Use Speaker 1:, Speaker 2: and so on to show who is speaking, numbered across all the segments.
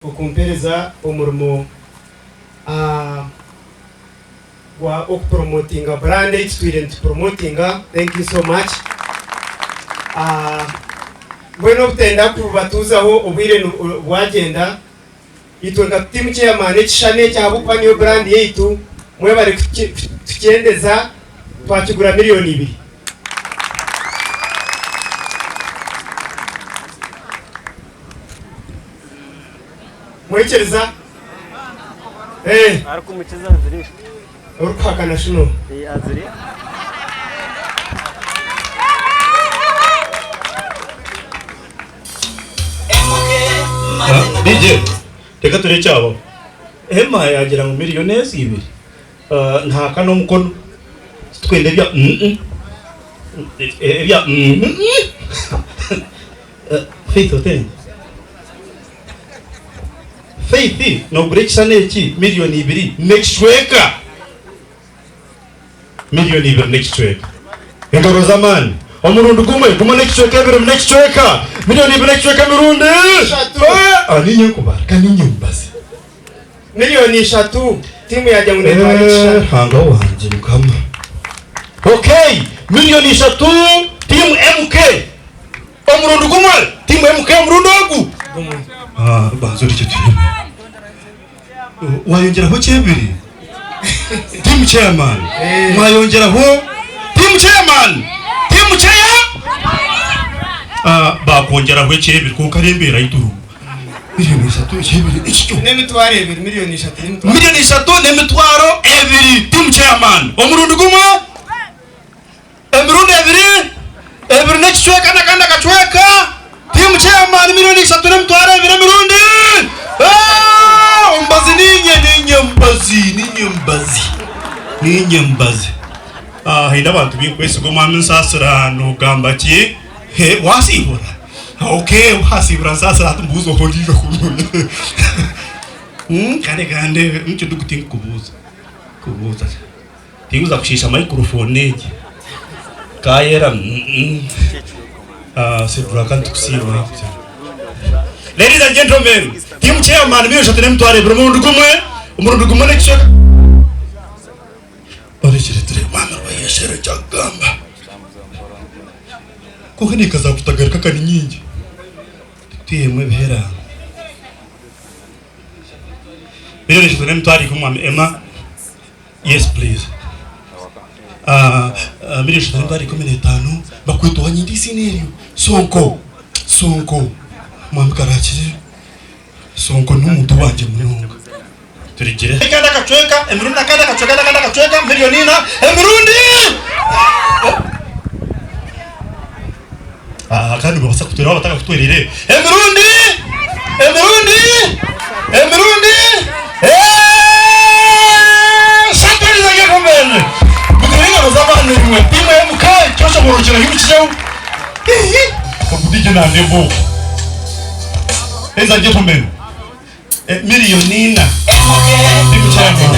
Speaker 1: Okumpereza omurimo gwa okupromotinga brand ei tutwire nitupromotinga thank you so much. Mbwenu obutenda kubatuuzaho obwire bwagyenda, itwe nka team chairman ekishushani eki ahabw'okuba niyo brand yaitu mwebare kutukyendeza twakigura miriyoni ibiri. Mwikiriza? Eh.
Speaker 2: Arikumukiza azire.
Speaker 1: Orikuhakana shi n'oha?
Speaker 2: Eh, azire.
Speaker 3: Ah, DJ, reka turebe ekyabaho. Emma yagira ngu miriyoni ezi ibiri ah, ntahakana omukono. Titwenda ebya mm ebya mm Faith otende. Faith nogura ekishushani eki miriyoni ibiri n'ekicweka. Miriyoni ibiri n'ekicweka. Engaro z'amaani. Omurundi gumwe, gumwe n'ekicweka ebiri n'ekicweka. Miriyoni ibiri n'ekicweka emirundi
Speaker 1: Eshatu.
Speaker 3: Ah, ninye nkubara, ka ninye mbaze.
Speaker 1: Miriyoni ishatu tiimu yaagira ngu neetwara ekishushani.
Speaker 3: Ruhanga wangye Mukama. Okay, miriyoni ishatu tiimu MK. Omurundi gumwe tiimu MK omurundi ogu.
Speaker 1: Gumwe.
Speaker 3: Ah, banza orekye turebe. Wayongyeraho ki ebiri? Team chairman.
Speaker 1: Eh.
Speaker 3: Mwayongyeraho team chairman. Team chair. Ah, bakwongyeraho ekyebiri kwonka hariho embeera ei turimu. Miriyoni ishatu ekyebiri ekikyo.
Speaker 1: N'emitwaro ebiri, miriyoni ishatu n'emitwaro.
Speaker 3: Miriyoni ishatu n'emitwaro ebiri team chairman. Omurundi gumwe. Emirundi ebiri, ebiri n'ekicweka n'akandi akacweka, tiimu chairman miriyoni ishatu n'emitwaro ebiri emirundi Ah! Omubazi niinye, niinye mubazi, niinye mubazi, niinye mubazi. Ah, haine abantu binkwesiga omwami Nsaasira nogamba ki? He, wasiibura? Okay, wasiibura Nsaasira hati mbuuza ohondiijo Hmm, kare kandeebe, nikyo ndikugira tinkukubuuza, kubuuza. Tinkuza kushiisha microphone egi. Kayera Sedura ka nitukusiima. Ladies and gentlemen, team chairman milioni ishatu n'emitwaro ebiri omurundi gumwe, omurundi gumwe n'ekicweka. Orekire turebe mwami Rwayeshere eki akugamba. Kwonka naika za kutagarika ka ni nyingi. Twihemu ebihera. Milioni ishatu n'emitwaro ikumi mwami Emma. Yes please. Ah, ah, milioni ishatu n'emitwaro 15 bakweta owanyenda eiziina eryo Sonko. Sonko. Mwami Karakire. Sonko n'omuntu wangye munonga. Turigire. Akandi akacweka, emirundi akandi akacweka n'akandi akacweka, milioni ina, emirundi! Ah, kandi nibabasa kutwera batakakutwerire. Emirundi! Emirundi! Emirundi! Eshatu ladies and gentlemen! Muteere engaro z'amaani rimwe. Tiimu ya MK kyoshoboorokyera haihi mukizeho. Ogu DJ nandeeba ogu. Ladies and gentlemen, miriyoni ina. Tiimu chairman.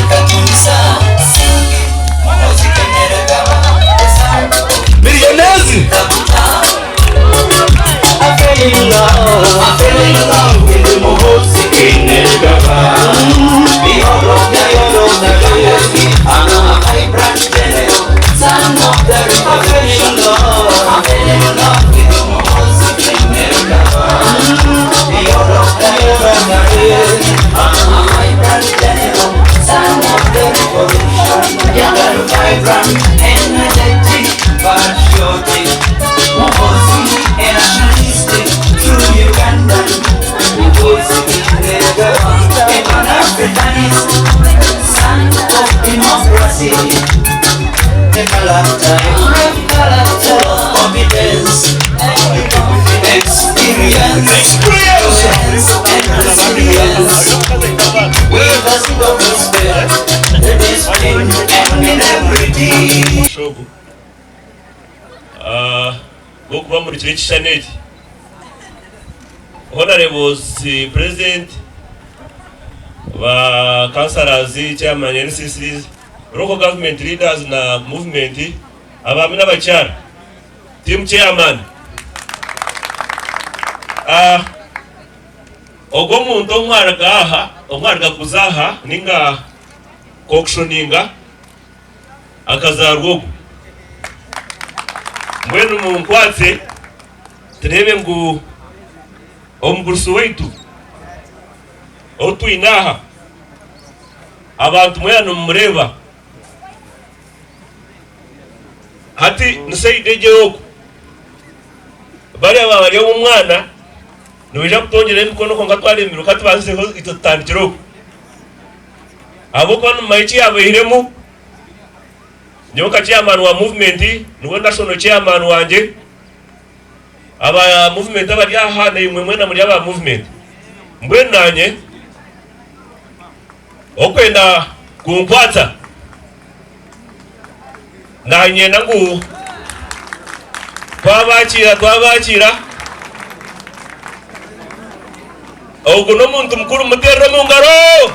Speaker 3: Miriyoni ezi.
Speaker 4: Ogu gw'okubamurikira ekishushani eki Honourables President, ba councillors, chairman LCCs, local government leaders na movement, abaami n'abakyara, team chairman. Ogwo omuntu ou mwaruga aha, ou mwaruga kuguza aha ninga ku-auctioninga akazaarwa ogwo. Mbwenu munkwatse tureebe ngu omugurusi waitu ou twine aha, abantu mwena nimumureeba. Hati ni sayidi egyo ey'oku. Bariya baaba bari ab'omwana nibaija kutongyeraho emikono kwonka twara emiruka tubanzizeho itwe tutandikire oku. Ahabw'okuba nimumanya eki yaabaihiremu, nyowe nka chairman wa movement niwe national chairman wangye, aba movement abari aha naimwe mwena muri aba movement. Mbwenu naanye okwenda kunkwatsa Nanyenda ngu twabakiira twabakiira ogu n'omuntu mukuru muterere omu ngaro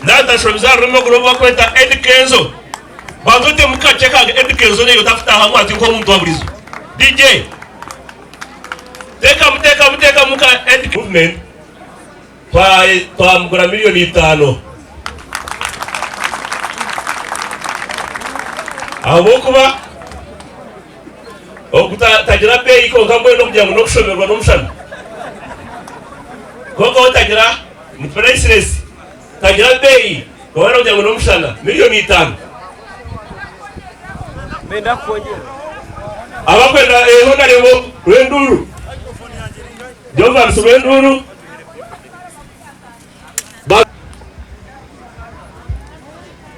Speaker 4: natashobize aha rurimi ogu n'obu bakweta Eddy Kenzo banza otemu kakye ka Eddy Kenzo naiwe otakutahamu ati nk'omuntu wa burizo DJ tekamu tekamu tekamu ka Eddy Movement Twamugura miriyoni itano ahabw'okuba ogu tagira beeyi kwonka mbwenu okugira ngu n'okushoberwa n'omushana kwonka we tagira ni priceless tagira beeyi kwonka n'okugira ngu n'omushana miriyoni itano. Abakwenda Honarebo Rwenduru. Jovans Rwenduru, Ba.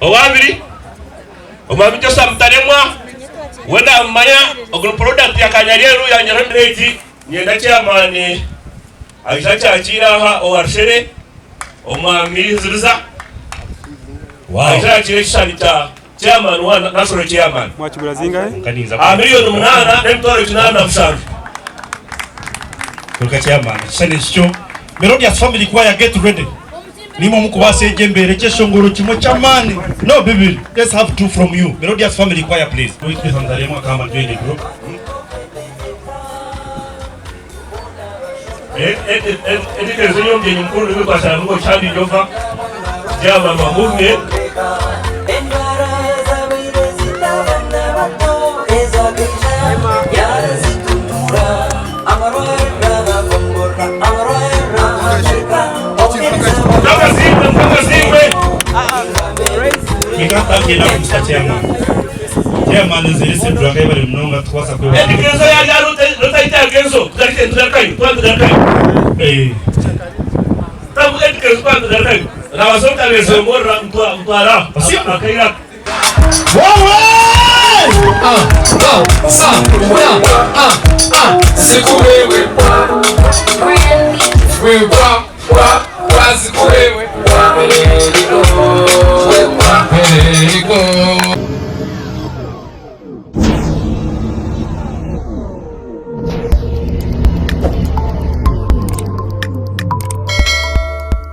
Speaker 4: Owabiri, Omwami Joshua Mutaremwa, we namumanya, ogu ni product ya Kanyaryeru yangyera rate, niinyenda chairman aije akyakiire aha owa Rushere, Omwami Ziriza, aije ayakiire ekishushani kya chairman wa national chairman.
Speaker 2: Mwakigura zingahe?
Speaker 4: Aha 8,807,000.
Speaker 3: Kwonka chairman ekishushani eki kyo Melodious Family Choir get ready nimwe omukubaasa egyo embeera ekyeshongoro kimwe ky'amaani no bibiri let's have two from you Melodious Family Choir please. Joyce Nzaremu akahamba join the group.
Speaker 4: Ebitekerezo by'omugyenyi mukuru nibyo twasharamu ngu Chandi Jova chairman wa movement. Mukama asiimwe, Mukama asiimwe.
Speaker 3: Kwonka tutakyenda kumusa chairman. Chairman nze listen twakayebare munonga tukubaasa kwebaza.
Speaker 4: Eddy Kenzo yarya rutaita Kenzo tugarukye tugarukayo twaba tugarukayo.
Speaker 3: Eh.
Speaker 4: Tabu Eddy Kenzo twaba tugarukayo. Nabaasa obutabezongorora mutwara aho akaire ako.